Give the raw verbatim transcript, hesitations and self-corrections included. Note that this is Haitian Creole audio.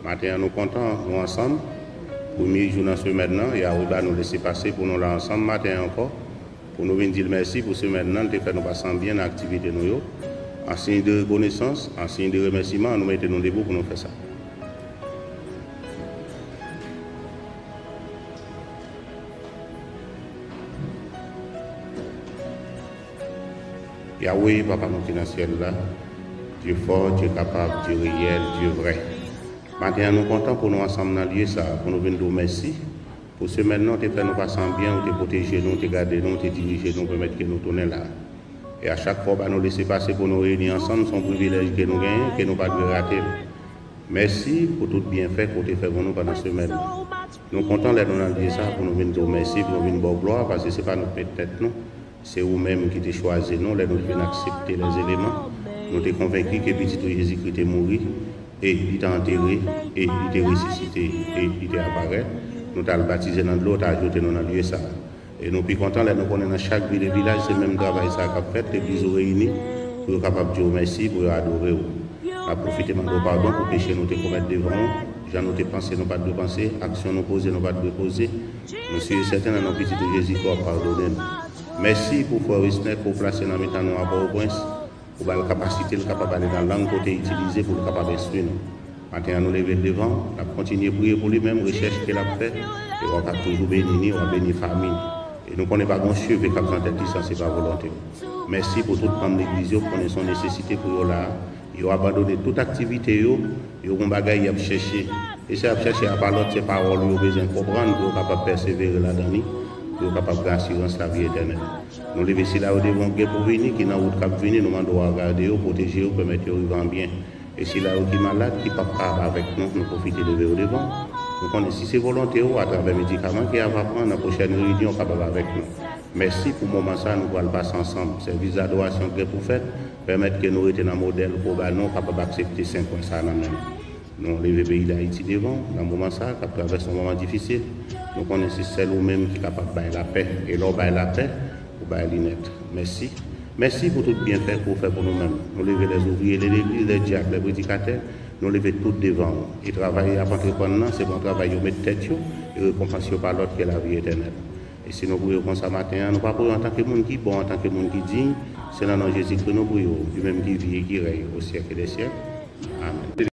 Maten an, nou kontan, nou ansanm. Premye jou nan semèn nan, Yahweh ba nou lesepase pou nou la ansanm maten an ankò, pou nou vin di l mèsi pou semèn nan, l te fè nou pase an byen nan aktivite nou yo. An siy de rekonesans, an siy de remèsiman, nou mete nou debou pou nou fè sa. Yahweh, Papa nou ki nan syèl la, Dye fò, Dye kapab, Dye reyèl, Dye vrè. Maten an, nou kontan pou nou ansanm nan lye sa a, pou nou vin di w mèsi pou semèn nan, w te fè nou pase an byen, w te pwoteje nou, w te gade nou, w te dirije nou, pèmèt ke nou tounen la. E a chak fwa w ba nou lesepase pou nou reyini ansanm, se yon privilèj ke nou genyen, ke nou pa dwe rate l. Mèsi pou tout byenfè ke w te fè pou nou pandan semèn nan. Nou kontan lè nou nan lye sa a pou nou vin di w mèsi, pou nou vin ba w glwa, paske se pa nou k met tèt nou, se ou menm ki te chwazi nou lè nou te vin aksepte lèzeleman. Nou te konvenki ke Pitit ou Jezikri te mouri, e li te antere, e li te resisite, e li te aparèt. Nou t al batize nan dlo, w t ajoute nou nan lye sa a. E nou pi kontan lè nou konnen nan chak vil e vilaj, se menm travay sa a k ap fèt, legliz ou reyini pou yo kapab di w mèsi, pou yo adore w. N ap pwofite mande w padon pou peche nou te komèt devan w, jan nou te panse nou pa t dwe panse, aksyon nou poze nou pa t dwe poze. Nou si e sèten nan non Pitit ou Jezi ke w ap padone nou. Mèsi pou frè Wisner ke w plase nan mitan nou a Pòtoprens. Ou ba l kapasite l kapab pale nan lang ke w te itilize pou l kapab enstwi nou. Maten an, nou leve l devan w, n ap kontinye priye pou li menm, rechèch ke l ap fè, e w ap toujou beni li, w ap beni fanmi li. E nou konnen pa gen yon cheve k ap nan tèt li san se pa volonte w. Mèsi pou tout manm legliz yo, konnen se yon nesesite pou yo la a. Yo abandone tout aktivite yo, yo gen yon bagay y ap chèche. E sa y ap chèche a pa lòt, se pawòl ou yo bezwen konprann pou yo kapab pèsevere ladan li, pou yo kapab gen asirans lavi etènèl. Nou leve sila yo devan w ki gen pou vini, ki nan wout k ap vini, nou mande w a gade yo, pwoteje yo, pèmèt yo rive an byen. E sila yo ki malad, ki p ap ka avèk nou, nou pwofite leve yo devan w. Nou konnen si se volonte w, atravè medikaman ke y ap pran nan pwochèn reyinyon, w kapab avèk nou. Mèsi pou moman sa a nou pral pase ansanm. Sèvis adorasyon k gen pou fèt, pèmèt ke nou rete nan modèl ke w ba nou, kapab aksepte sen pwen sa a nan men nou. Nou leve peyi Dayiti devan w nan moman sa a k ap travèse yon moman difisil. Nou konnen se sèl ou menm ki kapab bay lapè. E lè w bay lapè, ou bay li nèt. Mèsi. Mèsi pou tout byenfè ke w fè pou nou menm. Nou leve lèzouvriye, lè legliz, lè dyak, lè predikatè. Nou leve tout devan w. E travay y ap antreprann nan, se bon travay yo met tèt yo, e rekonpans yo pa lòt ke lavi etènèl. E si nou priye w konsa maten an, nou pa priye w antanke moun ki bon, antanke moun ki diy, se nan non Jezikri nou priye w, li menm ki viv e ki rèy o syèk dè syèk. Amèn.